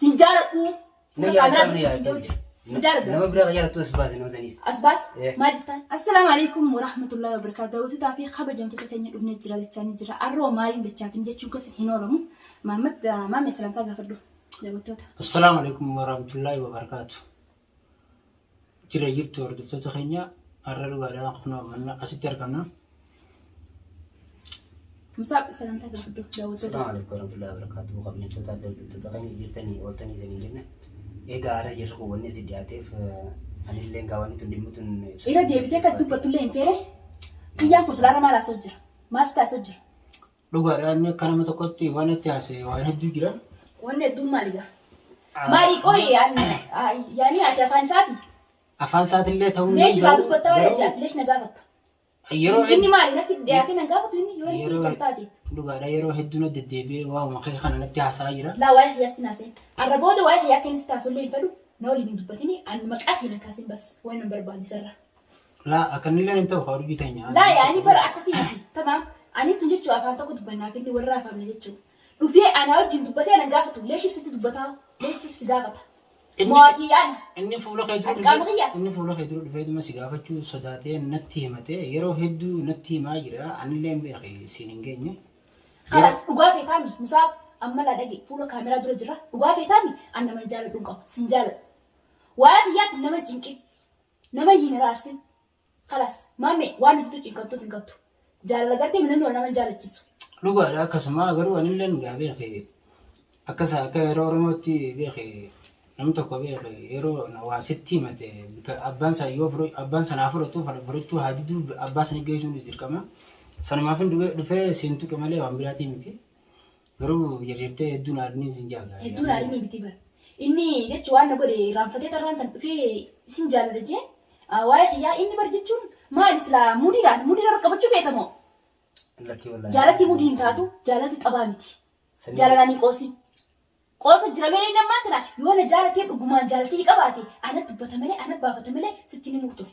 Sin jaaladhu. Na Fuula jaalattaa kaameraa na duratti sin jaalattu. jedhu jira. Sin jaaladhu. Nama biraa kan jaalattu as baase nama saniis. As baas Eh. maal jettaan? Assalaamu alaikum warahmatullahi wabarakaatu. Daawwattoota fi kabajamtoota keenya dhufnee jira jechaanii jira. Arroo maaliin jechaatiin jechuun keessa hin oolamu. Maamad maamee salaamtaa gaafadhu daawwattoota. Assalaamu alaikum warahmatullahi wabarakaatu. Jira jirtu hordoftoota keenya har'a dhugaadhaan kunoo mana asitti argamna. Musaab salaamtaa gaafadhu daawwattoota. Assalamu alaikum warahmatullahi wabarakatuh. Kabajamtoota fi hordoftoota keenya jirtanii ooltanii isiniin jenna. Egaa har'a jirru kun wanni isin dhiyaateef anillee gaa wanni tun dhimmi tun Irra deebitee akka dubbattullee hin feene. Kiyyaan kun silaarra maal haasa'u jira? Maal si taasisuu jira? Dhugaadha inni akka nama tokkotti waan itti haasa'e waan hedduu jira. Wanni hedduun maali gaa? Maali qoyi yaani ati afaan isaati? Afaan isaatillee ta'uu Leesh irraa dubbatta waan ati leesh na gaafatta. Yeroo Inni maali natti dhiyaatee na gaafatu inni yoo inni yeroo san taate. Dhugaadha yeroo hedduu na deddeebi'ee waa'uma kee kana natti haasa'aa jira. Laa waa'ee kiyyaasti naasee. Arra booda waa'ee kiyyaa akka inni si taasisullee hin fedhu na waliin hin dubbatini ani maqaa kee na kaasin bas waan nan barbaadu isarra. Laa akkanillee hin ta'u haa teenya. Laa yaani bara akkasii miti. Tamaam. Ani tun jechuu afaan tokko dubbannaaf inni warra afaamne jechuu. Dhufee anaa wajjin dubbatee anan gaafatu leeshiif sitti dubbataa leeshiif si gaafata. Mo'atii ana. Inni fuula kee dura Ati qaama dhufee kiyya? inni fuula kee dura dhufeetuma si gaafachuu sodaatee natti himatee yeroo hedduu natti himaa jira anillee hin beeke siin hin geenye. Kalaas dhugaa feetaami Musaab amma laa dhage fuula kaameraa dura jira dhugaa feetaami an naman jaaladhu hin qabu sin jaaladhu. Waa'ee kiyyaatti nama hin cinqin nama hin hiraarsin Kalas maamme waan hojjetu cinqamtuuf hin qabdu. Jaalala gartee namni wal nama hin jaalachiisu. Dhugaadha akkasuma garuu anilleen gaa beeke akkasa akka yeroo Oromootti beeke namni tokko beeke yeroo waa sitti himate bika abbaan isaa yoo abbaan sanaa fudhatu fudhachuu haa diduu abbaa sana geessuun dirqama. Sanumaaf hin dhufee siin tuqe malee waan biraatii miti. Garuu jarjartee hedduun aadni sin jaaga. Hedduun aadni miti bara. Inni jechuun waan na godhe irraanfatee tarraan tan dhufee isin jaalladha jee waa'ee kiyyaa inni bar jechuun maali silaa mudiidhaan mudiidhaan qabachuu feetamoo? Lakkii wallaahi. Jaalatti mudii hin taatu jaalatti xabaa miti. Jaalalaan hin qoosin. Qoosa jira malee inni ammaan tana yoo na jaalatee dhugumaan jaalatee qabaate ana dubbata malee ana baafata malee sitti ni murtu.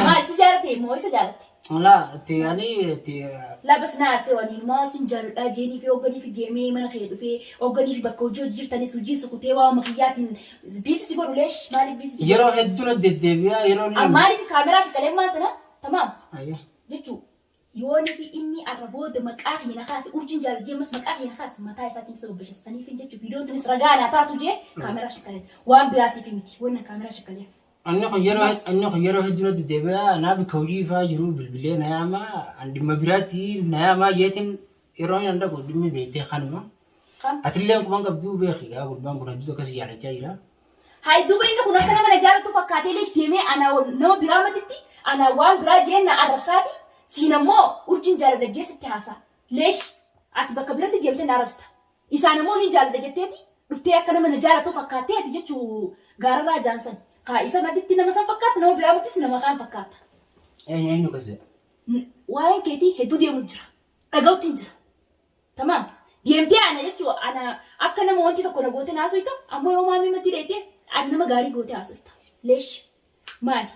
Maal si jaalate moo isa jaalatte? Laa itti ani itti Laa bas na arsee waliin moo sin jaaladhaa jeenii fi hogganii fi deemee mana kee dhufee hogganii fi bakka hojii hojii jirtanis hojii si kutee waa'uma kiyyaatiin biisi si godhu leesh maaliif biisi si godhu? Yeroo hedduu na deddeebi'aa yeroo inni. Maaliif kaameraa shaqalee maal tana tamaam Ayya. jechuu Yoonifi inni arra booda maqaa kiyya na kaase urjiin jaalala jee ammas maqaa kiyya na kaase mataa isaatiin isa babbashas saniifin jechuu viidiyoon tunis ragaa naa taatu jee kaameraa shakkaleen waan biraatiif miti wanna kaameraa shakkaleen. Inni kun yeroo hedduu natti deebi'a naa bikka hojii ifaa jiru bilbilee na yaama an dhimma biraatti na yaamaa jeetiin yeroo inni an dhaqu dhimmi beektee kanuma. Kam? Atillee quban qabduu beeki gaa gurbaan kun hedduu akkasii jaalachaa jira. Hay duuba inni kun akka nama na jaalatu fakkaatee leesh deemee anaa nama biraa matitti anaa waan biraa jeen na arrabsaati siin ammoo urjiin jaaladha jee sitti haasaa. Leesh ati bakka biratti deemtee na arrabsita. Isaan ammoo niin jaaladha jetteeti dhuftee akka nama na jaalatu fakkaattee ati jechuu gaararraa jaansan. Kaa isa matitti nama san fakkaata nama biraa mattis nama kaan fakkaata. Eenyu eenyu akkas jedha? Waa'een keetii hedduu deemu jira. Dhaga'utti hin jira. Tamaam. Deemtee ana jechuu ana akka nama wanti tokko na goote na haasofta ammoo yoo maamii matti dheeyte ani nama gaarii goote haasofta. Leesh. Maali?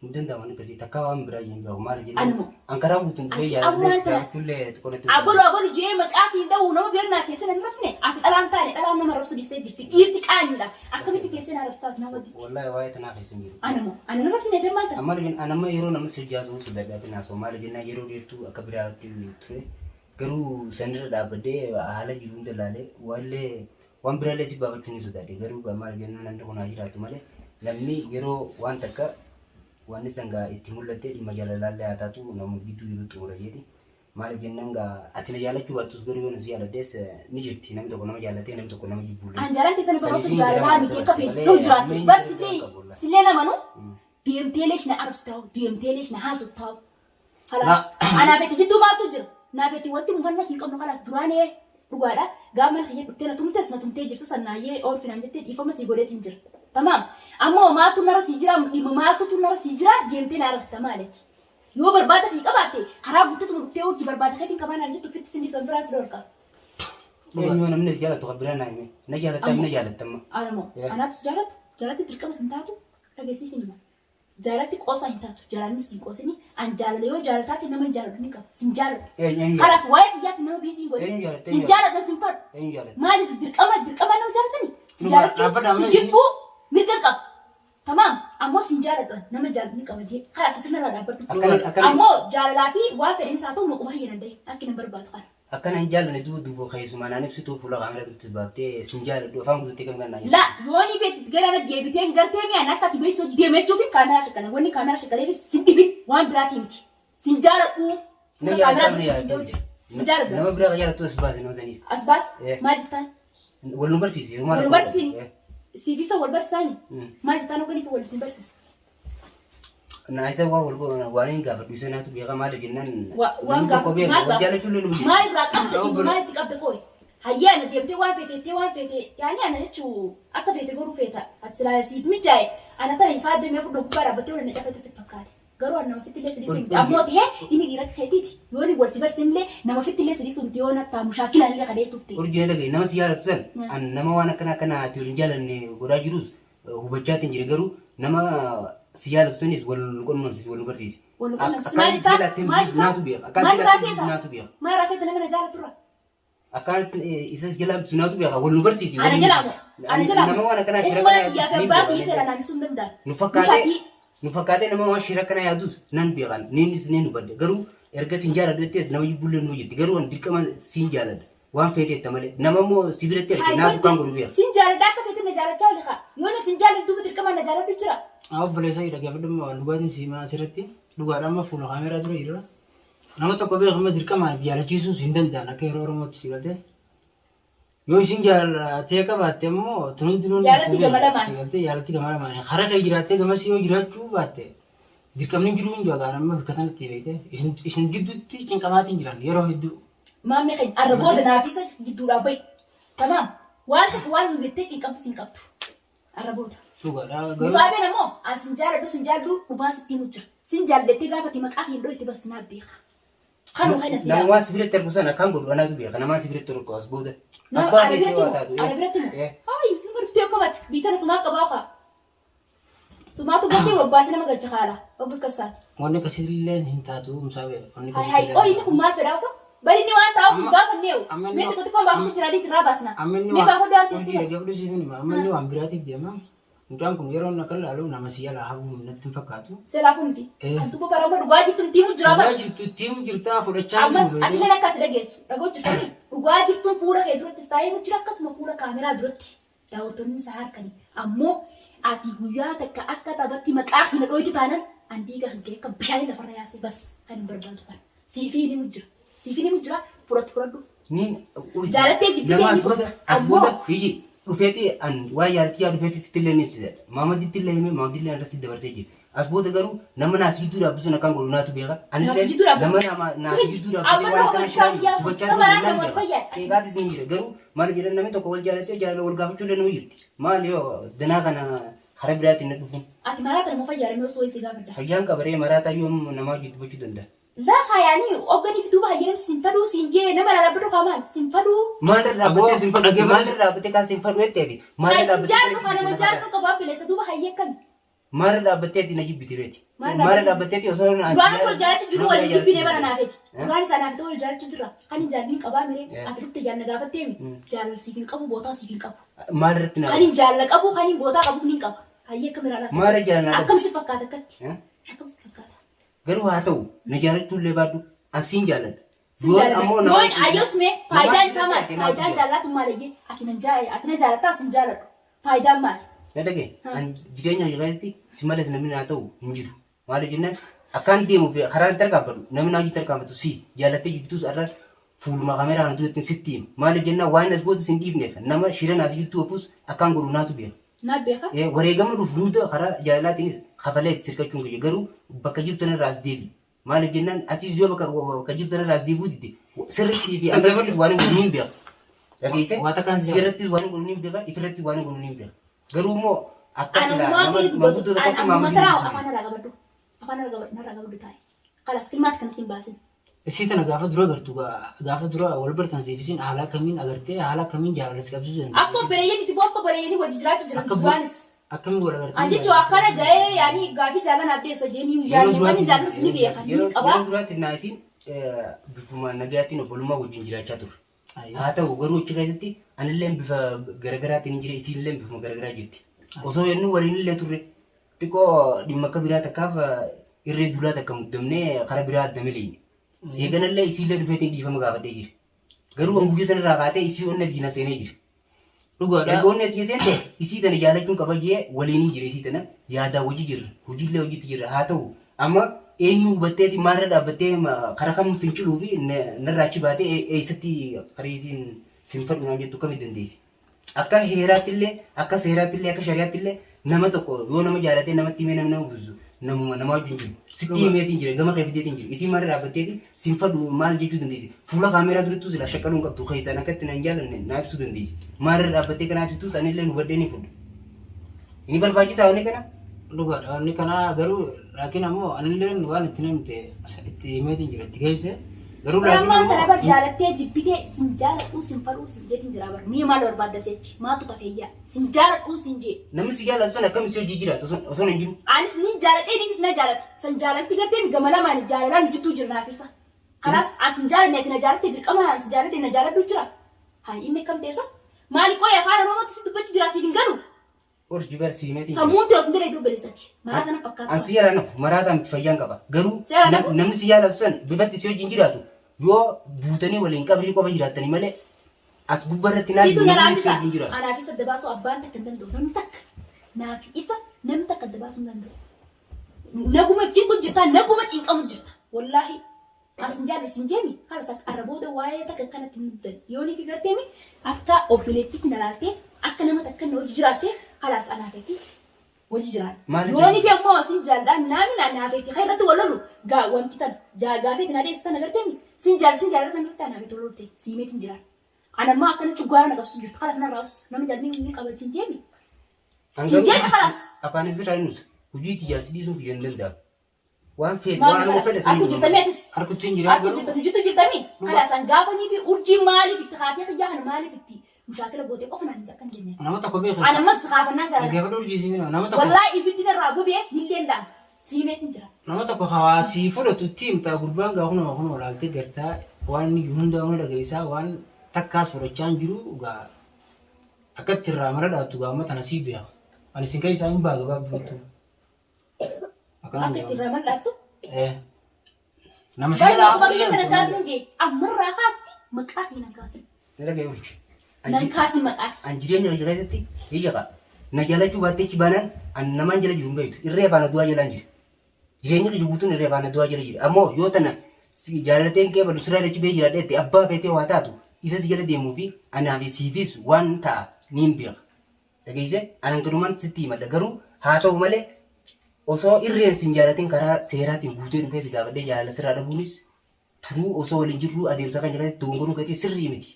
Hin danda'amu inni akkasii takkaa waan biraa hin beeku maali Ani jennaan. moo? An karaa guutuun dhufee Ati jaalallee ammaan si tana gaafachuullee xiqqoo natti abalu abalu jee maqaa siin dha'u nama bira naa teessee na hin rabsine ati dhalaan taane dhalaan nama rabsu dhiistee jirti dhiirti qaanyiidha akkamitti teessee na rabsitaa ati nama ditti. Wallaahi waa'ee tanaa keessa hin jiru. Ana moo ana na rabsine ati ammaan tana. Amma an amma yeroo nama si jaasuu sodaadhaa naasoo maali jennaan yeroo dheertuu akka biraatti ture. Garuu sanirra dhaabbadhee haala jiru hunda ilaalee waallee waan biraallee si baafachuu ni sodaadhe. Garuu gaa maal jennaan namni kun haa jiraatu malee namni yeroo waan takka wanni san gaa itti mul'atte dhimma jaalalaallee haa taatu nama gidduu jiru xumura jeeti. Maaliif jennaan gaa ati na jaalachuu baattus garuu yoo na si jaaladhees ni jirti namni tokko nama jaallatee namni tokko nama jibbuullee. An jaalatti tana bara osoo Saniifin jaalalaa gara miti akka dabarse feete malee ta'u jiraatte ammeen bar jara sillee qabu wallahi. sillee namanu deemtee leesh na arabsitaa deemtee leesh na haasoftaa Kalaas. Anaaf itti jidduu maaltu jira? Naaf itti wanti mufannoo siin qabnu kalaas duraan ee dhugaadha. Gaafa mana kiyya dhuftee na tumtes na tumtee jirta sannaayyee oolfi naan jettee dhiifama sii godheetiin jira. Tamaam. Ammoo maaltu narra sii jira dhimma maaltu narra sii jira deemtee na arrabsita maaleti? Yoo barbaada kee qabaatte karaa guutatuma dhuftee urji barbaada keetiin qabaa naan jettu ofitti sin dhiisu firaan si dhorka. Eenyu namni si jaalatu kan biraa naa hime. Na jaalatta na jaalatta amma. Anamoo anaatu si jaalatu jaalatti dirqama sin taatu dhageessiif hin hima. Jaalalti qoosaa hin taatu. Jaalalnis hin qoosini. An jaalala yoo jaalala taate nama hin jaaladhu ni qaba. Sin jaaladhu. Eenyu eenyu Kalaas waa'ee kiyyaatti nama biizii hin godhin. Eenyu jaalatta? Sin jaaladha sin fadhu. Eenyu jaalatta? Maalis dirqama dirqama nama jaalatani? Si jaalachuu Dhaabbadha amma si isin- jibbuu mirga qaba. Tamaam ammoo sin jaaladhu ani. Nama jaaladhu ni qaba jee. Karaa sirna irraa dhaabbadhu. Akkana akkana Ammoo jaalalaa fi waan fedhinis haa ta'u maquma kiyya danda'e akki nan barbaadu kana. akkana hin jaallanne duuba duuba keessumaa naan ibsituu fuula kaameraa duratti baaftee sin jaaladhu afaan guututti kam kan naan La yoonii feetti gara na deebiteen gartee mi'a akka ati beeksisa hojii deemechuuf kaameraa shakkala. Wanni kaameraa shakkaleefis sin dhibin waan biraatii miti. Sin jaaladhu. Na Fuula kaameraa jaaladhu duratti sin jiru jira. Sin jaaladhu. Nama biraa jaalattu as baase nama saniis. As baas Eh. maal jettaan? Wal nu barsiise. Yeroo maal Wal nu rakkoo barsiisini. qabu? Eh. Siif isa wal barsiisaani? Mm. Maal jettaan ogganii fi wal isin barsiise? Na isa waa wal godhan waan hin gaafadhu isa naatu beeka maal jennaan. Waan Namni tokko gaafatu beeka maal wal gaafatu? jaalachuun illee nu Maal irraa qabda Yoo dhimma bira- maal itti qabda kooyi? Hayyaa ana deemtee waan feete jettee waan feete yaani ana jechuu akka feete godhuu feeta. Ati silaa siif mijaa'e ana tana isaa deemee fudhu gubbaa dhaabbattee wal na cafeete si fakkaate. Garuu ani nama ofitti illee si dhiisuu miti. Ammoo ta'ee inni dhiira akka keetiiti. Yoo inni wal si barsiisan illee nama ofitti illee si dhiisuu miti. Yoo nattaa mushaakilaan illee kadhee turte. Urjii na dhagaye nama si jaalatu san Mm. an nama waan akkana akkana ati wal hin jaalanne godhaa jirus hubachaatiin jira garuu nama si jaalatu sanis wal qunnamsiise wal nu barsiise. Wal qunnamsiise. Akkaan Maal si jettaa? laattee Maal himsiisu naatu beeka. Akkaan Maal si irraa laattee himsiisu feeta? naatu beeka. Maal irraa feeta nama na jaalaturra? Akkaan isas jalaa himsiisu naatu beeka wal nu barsiise. Ana jalaa moo? Ana jalaa moo? Nama waan akkanaa shira Ummaa kana kiyyaa fi yaadus ni abbaa beeka. kiyya seeraan hambisuu hin danda'an. Nu fakkaatee Mushaatii. nu fakkaatee nama waan shira kana yaadus nan beekan ninnis ni hubadde garuu erga sin jaaladhu jettees nama jibbullee nu jetti garuu an dirqama sin jaaladha waan feeteetta malee nama immoo si biratti erge naatu kan godhu beeka. Sin jaaladha akka feete na jaalachaa oli kaa. Yoo na sin jaaladhu duuba dirqama na jaaladhu jira. Obboleessa dhaggeeffadhu waan dhugaatiin siimaa asirratti dhugaadhaan amma fuula kaameraa dura jira. Nama tokko beekama dirqamaan jaalachiisuus hin danda'an akka yeroo Oromootti si galtee. Yoo isin jaalatee qabaatte immoo tun hundinuu Jaalatti gama lamaan. Si galtee jaalatti gama lamaan. Karaa kee jiraattee gamas yoo jiraachuu baatte dirqamni hin jiru hin jiru amma bakka kanatti beekte isin gidduutti cinqamaatiin jiran yeroo hedduu. Maammee keenya arra booda naaf isa jidduudhaa bahi. Tamaam. Waan tokko waan nu jettee cinqamtu sin qabdu. Arra booda. Dhugaadha garuu. Musaabeen ammoo an sin jaaladhu sin jaaladhu dhugaa sitti himu jira. Sin jaaladhettee gaafati maqaa hin dhoyte bas naaf beeka. Kanuma kana si Nama waan si biratti argu sana akkaan godhu anaatu beeka nama si biratti argu as booda. Nama Abbaa ana feetee biratti waa moo? taatu. Ana biratti moo? Eh. Hayi, nama dhuftee akka baate. Biitana sumaa qabaa kaa. Sumaatu gartee wabbaasee nama galcha haala. Ogga akkas taate. Wanni akkasiillee hin taatu musaabee. Wanni Hayi hayi, qoy inni kun maal fedhaa osoo? Bari inni waan taa'uuf hin Amma- gaafanneewu. amma inni Mee xiqqoo xiqqoon baafachuu jira adiis irraa baasna. Amma inni Mee waan baafadhu waan hojii teessuma. dhaggeeffadhu siif hin hima. Amma inni waan biraatiif deema. Mucaan kun yeroo inni akka ilaalu nama si jalaa hafuu natti hin fakkaatu. Selaafuu miti. Eh. Antu bara amma dhugaa jirtu nuti himu jira bara. Dhugaa jirtu ittiin jirtaa fudhachaa Ammas jiru. ati illee akka ati dhageessu dhagoo jirtanii dhugaa jirtuun fuula kee durattis taa'ee himu jira akkasuma fuula kaameraa duratti daawwattoonni isaa harkanii ammoo ati guyyaa takka akka taphatti maqaa hin dhoyti taanan an dhiiga kan kee akka bishaanii lafarra yaasee bas kan hin barbaadu kan siifii ni jira siifii ni jira fudhatu fudhadhu Niin urjii. Jaalattee jibbitee Nama as ni booda fudhata. as Ammoo- booda hiyyi dhufeeti an waa jaalatti yaa dhufeeti sitti illee ni ibsisa. Maamaditti illee himee maamaddi illee irratti dabarsee jira. As booda garuu nama naas gidduu dhaabbisuun akkaan godhu naatu beeka. Naas gidduu dhaabbatu. Nama nama naas gidduu dhaabbatee Amma waan nama akkana isaa shiraa biyyaa hubachaa sama jiru raan naan namoota beeka. fayyaadha. Qeeqaatis ni jira garuu maal jedhan namni tokko wal jaalatee jaalala wal gaafachuu illee nama jirti. Maal yoo danaa kana karaa biraatiin na dhufuun. Ati maraata nama fayyaadha osoo wayii si gaafadha. Fayyaan qabaree maraataa yoom namaa wajjin dubbachuu danda'a? Laa hayaanii ogganii fi duuba hayyanam sin fadhuu sin jee nama lalabbadhu kaa maal sin fadhuu. Maal irra dhaabbatee sin fadhu? Dhaggeeffadhu. Maal irra dhaabbatee kan sin fadhu jettee fi maal Haa irra sin dhaabbatee jaalladhu kaa nama jaalladhu qabaa bileessa duuba hayyee akkami. Maal irra dhaabbattee ati na jibbite beeti? Maal irra Maal irra dhaabbattee osoo na Duraan osoo wal jaalachuu jiru wal hin jibbine bara naafeti. Eh? Duraan isaa naafete wal jaalachuu jira. Kan hin jaalladhin qabaa mire. Eh. Ati dhufte jaalna gaafattee mi? Jaalala siif hin qabu bootaa siif hin qabu. Maal irratti na Kan hin jaalala qabu kan hin bootaa qabu ni qaba. Hayyee akkam irraa laata? Maal irra jaalala Akkam si fakkaata akkatti? Eh? Akkam si fakkaata? Garuu haa ta'u na jaalachuu illee baadhu an siin jaaladha. Sin Yoon jaalladha. ammoo nama- Yoon ayyos mee faayidaan isaa maali? Nama Faayidaan jaalladhu maal ayyee? Ati na ati na jaalattaa sin jaaladhu. Faayidaan maali? Na dhagaye an jireenya hojii keessatti si malees namni naa ta'u hin jiru. Maal jennaan akkaan deemuu fi karaan itti tarkaanfadhu namni naa hojii tarkaanfatu si jaalattee jibbitus irra fuuluma kaameraa kana duratti sitti hima. Maal jennaan waan as booda sin dhiifneef nama shira naas jidduu ofuus akkaan godhu naatu beeka. Naaf beeka. Wareegama dhufu hunda karaa jaalalaatiinis kafalee itti sirkachuun kiyya garuu bakka jirtu tanarraa as deebi. Maaliif jennaan atis yoo bakka bakka jirtu tanarraa as deebi'uu didde sirriitti fi agarrattis waan hin godhu hin beeka. Dhageessee Waa takkaan si jaalladha. sirrattis waan hin godhu hin beeka ifirrattis waan hin godhu hin beeka. Garuu immoo akka Ani silaa ammoo akka nama inni dubbatu manguddoo ani tokkotti ammoo maamilli taraa hin afaan irraa qabadhu. Afaan irraa qabadhu narraa qabadhu taa'e. Kalas kilmaatti kanatti hin baasin. Isii tana gaafa dura gartu gaafa dura wal bartan siif isin haala akkamiin agartee haala akkamiin jaalala si qabsiisuu Akka dandeessi. obboleeyyan itti bu'u akka obboleeyyanii wajji jiraachuu jiran Akka bu- duraanis. Akkamiin wal agartee? An jechuun akkana ja'ee yaani gaafii jaalala abdeessa jeenii yaani wanni jaalalus ni beeka ni Yeroo qaba. yeroo duraatti naasiin bifuma nagayaatiin obbolummaa wajjin jiraachaa turre. Haa ta'u garuu achi keessatti anillee bifa garaagaraatiin jira, isiinillee bifuma garaagaraa jirti. Osoo jennu waliinillee turre xiqqoo dhimma akka biraa takkaaf irree duraa takka muddamnee karaa biraa adda miliine. Eeganallee isiillee dhufeetiin dhiifama gaafadhee jira. Garuu an guyyaa sanarraa kaatee isii onna diina seenee jira. Dhugaadha. Erga onni ati seente isii tana jaalachuun qaba jee waliin hin jira, isii tana yaadaa hojii jirra, hojiillee hojiitti jirra. Haa ta'u amma eenyu hubatteeti maalirra dhaabbattee karaa kam finciluu fi narraa achi baatee eessatti karaa isiin sin fadhu naan jettu akkamitti dandeessi? Akka heeraattillee, akka seeraattillee, akka shari'aattillee nama tokko yoo nama jaalatee namatti himee namni nama buusu namuma nama wajjin jiru. Sitti himeetiin jira, gama kee fideetiin jira. Isiin maalirra dhaabbatteeti sin fadhu maal jechuu dandeessi? Fuula kaameeraa durattuu silaa shaqqaluu hin qabdu, keessaan akka itti nan jaalanne naa ibsuu dandeessi. Maalirra dhaabbattee kana ibsitus anillee hubadhee ni fudha. Inni barbaachisaa wanni kana? Dhugaadha. Wanni kana garuu laakiin ammoo anilleen waan itti namte itti himeetiin jira, itti geesse. Garuu laakiin Ammaan tana bar ammoo jaalattee jibbitee sin jaaladhuu sin fadhuu sin jeetiin jira bar. Mii maal barbaadda seechi? Maaltu tafeeyyaa? Sin jaaladhuu sin jee. Namni si jaalatu sana akkamitti si hojii jiraata osoo hin jiru? Anis nin jaaladhee innis na jaalata. San jaalalti gartee mi gama lamaan jaalalaan hojjettuu jira naaf isa. Kanaas as hin jaalanne, ati na jaalatte, dirqama si jaaladhe na jaaladhu jira. Haa inni akkam teessa? Maali qoy afaan Oromootti si dubbachuu jira siif hin galu? Urji bar si himeetiin jira. Sammuun tee osoo hin galee obboleessati. Maraa kana fakkaata. An si jala nafu maraataa miti, fayyaan qaba. Garuu Si jala nafu? Namni si jaalatu san bifatti si wajjin jiraatu yoo buutanii waliin qabrii qofa jiraattanii malee as gubbaa irratti naan Siitu na namni si laafisa. wajjin jiraatu. Anaaf isa adda baasuu abbaan takka hin danda'u. Namni takka naaf isa namni takka adda baasuu hin danda'u. Naguma cinqu jirta, naguma cinqamu jirta. Wallaahi as hin jaallu sin jeemi haala sakka arra booda waa'ee takka kanatti hin dubban. Yoonii fi garteemi akka obboleettiitti na laaltee akka nama takka na hojii jiraatte halaas anaafeeti hojii jiraadha. Maaliif? Yoonii fi ammoo sin jaalladha naami na naafeeti kan irratti wal lolu gaa wanti tan gaafeeti na dheessa tana garteemi sin jaal sin jaalladha san irratti anaafeeti wal lolte siimeetiin jiraadha. Ana ammaa akkana cuggaara na qabsu jirtu halas narraa us nama jaalni ni qabatiin jeemi. An Sin garuu jeemi halas. Afaan isirraa hin nusa. Hojii itti si dhiisuun kiyya hin danda'amu. Waan fedhe Maali waan halas fedhe akku sanii jirtamii atis. Harkutti hin jira Akku garuu. jirta hojjetu jirtamii. Halas an gaafanii fi urjii maaliif itti haatee kiyyaa kana maaliif itti mushaakila gootee qofa naan hin akkan jenneen. Nama tokko beeku. Ana ammas kaafannaa sana. Dhaggeeffadhu urjii si minoo. Nama tokko Wallaahi ibiddi narraa gubee nilleen dhaan siimeetiin jira. Nama tokko hawaasii fudhatu itti himtaa, gurbaan gaa kunoo kunoo laaltee gartaa waan inni hunda hunda dhageessaa waan takkaas fudhachaa hin jiru gaa akka itti irraa mara dhaabtu gaa amma tana sii beeka. Ani isin keessaa hin baa gabaabduutu. Akkanaan Akka itti jedhama. irraa mal'aattu. Eh. Nama si Baay'ee jalaa akkuma biyya kana fuudhan. kaasin jee ammarraa kaasti maqaa kee nan kaasin. Na dhagaye urji. Nan kaasin maqaa kee. An jireenya hojii keessatti ija qaba. Na jaalachuu baattee achi baanaan an namaan jala jiru hin beektu. Irree faana du'aa jalaan jira. Jireenyi kiyya guutuun irree faana du'aa jala jira. Ammoo yoo tana si jaalateen kee balu sirraa achi bee jiraadheette abbaa feetee waa taatu isa si jala deemuu fi anaa fi siifis waan ta'a niin beeka. Dhageessee anan galumaan sitti himadha, garuu haa ta'u malee osoo irreen sin jaalatin karaa seeraatiin guutee dhufee si gaafadhee jaalala sirraa dhabuunis turuu osoo waliin jirruu adeemsa kan jalatti dogongoruun keetii sirrii miti.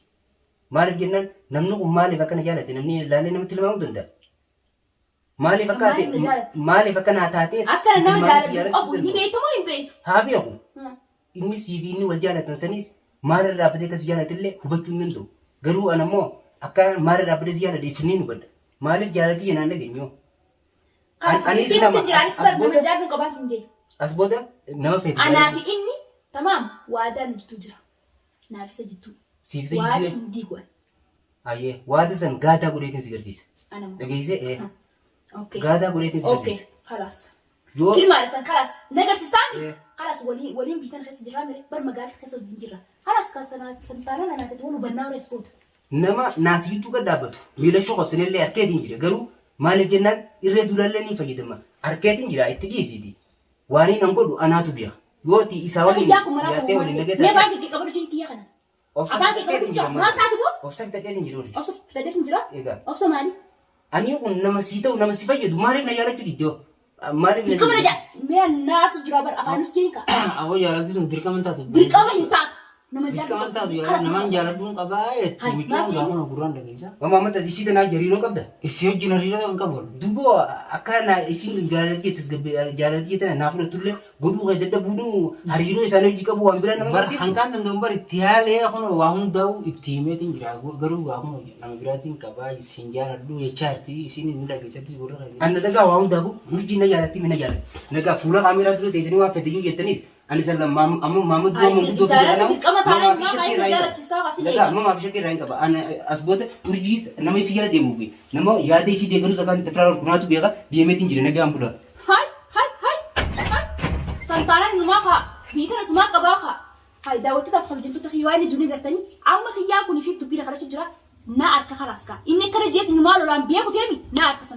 Maaliif jennaan namni kun maaliif akkana jaalate namni laalee namatti tilmaamuu danda'a. Maaliif akka ati Maaliif na jaalatte? Maaliif akka naa taatee Akka si nama tilmaamee si jaalatu jaalachuu qabu ni danda'u. beektu moo hin beektu? Haa beeku. Inni sii fi inni wal jaalatan sanis maalirra dhaabbatee akka si jaalate illee hubachuu hin danda'u. Garuu ana immoo akka maalirra dhaabbatee si jaalate ifnee hubadha. Maaliif jaalatii jenaan dhageenyoo? Kanas Anis sitti nama himte jira, anis as bar nama booda jaallu qabaa sin jee. As booda nama feete Anaa fi jaalachuu. inni tamaam waadaa nu jidduu jira. Naaf isa jidduu. Siif isa Waada jidduu. hin diigu ani. Ayyee, waada san gaadaa godheetiin si garsiisa. Ana moo. Dhageessee ee Okay. gaadaa godheetiin si Okay. garsiisa. Kalaas. Yoo Kilmaadha san kalaas. Nagarsiistaa mi? Ee. Kalaas waliin waliin biitan keessa jirraa mire bar magaalatti keessa wajjin jirra. Kalaas kan santaanaan anaa gadi wal hubannaa horees booda. Nama naas gidduu gad dhaabbatu miila shoqobsinellee harkeetiin jira, garuu maaliif jennaan irree duulallee ni fayyadama, harkeetiin jira itti dhiisiiti. Waan inni an godhu anaatu beeka. Yoo ati isaa waliin Sakiyyaa kun maraa dhiyaattee kun waliin maal nagee ta'e? Mee taate afaan kee qabadhu jiru kiyya kana. Obsa Afaan kee fixadheetiin qabadhu jira jira. Maal maal? taate boo? Obsa fixadheetiin jira hojii. Obsa fixadheetiin jira. Egaa. Obsa maali? Ani kun nama sii ta'u, nama si fayyadu maaliif na jaalachuu diddoo? Maaliif na Dirqama na jaa. Mee naasu jira bar afaanis jeeqa. Aboo jaalalti sun dirqama hin taatu. Dirqama hin taatu. Nama Dirqama hin taatu jaalladhu. jaalala namaan jaaladhuun qabaa jetti. Hai, Michoon maal ta'e? gaafa gurraan dhageessa. Mama amma isii tanaa jariiroo qabda. Isii wajjin hariiroo hin qabu. Duboo akka na isiin jaalalati jettis jaalalati jettana naa fudhattullee godhuu kee dadhabuun hariiroo isaanii hojii qabu waan biraa nama Bar barsiiftu. hanqaan danda'u bar itti yaalee kun waa hundaa'u itti himeetiin jira. Garuu gaa kun nama biraatiin qabaa isin jaaladhu jechaa jirti. Isiin inni dhageessatti gurra kan Anna dhagaa waa hundaafuu urjii na jaalatti mi na jaalatti. Nagaa fuula kaameeraa dura teessanii waan fedhe iyyuu jettaniis Ani san amma maama dura Ay, manguddoo fi jaalala jedhama. dirqama taanaan Mamaa fi maa shakkii kaayuu irraa hin qaba. jaalachistaa asii Dhagaa eega. mamaa fi shakkii irraa hin qaba. Ani as booda urjii nama isii jala deemuu fi nama yaada isii deeggaruu sakaan tafiraa kunaatu beeka deemeetiin jira nagaan bula. Hay hay hay hay. Santaanan numaa kaa biyyi tana sumaa qabaa kaa. Hay daawwattootaaf kabajamtoota kiyya waan ijoolee gartanii amma kiyyaa kun fi dubbii lafa jira na harka kalaas kaa. Inni akkana jeetti numaa lolaan beeku teemi na harka san.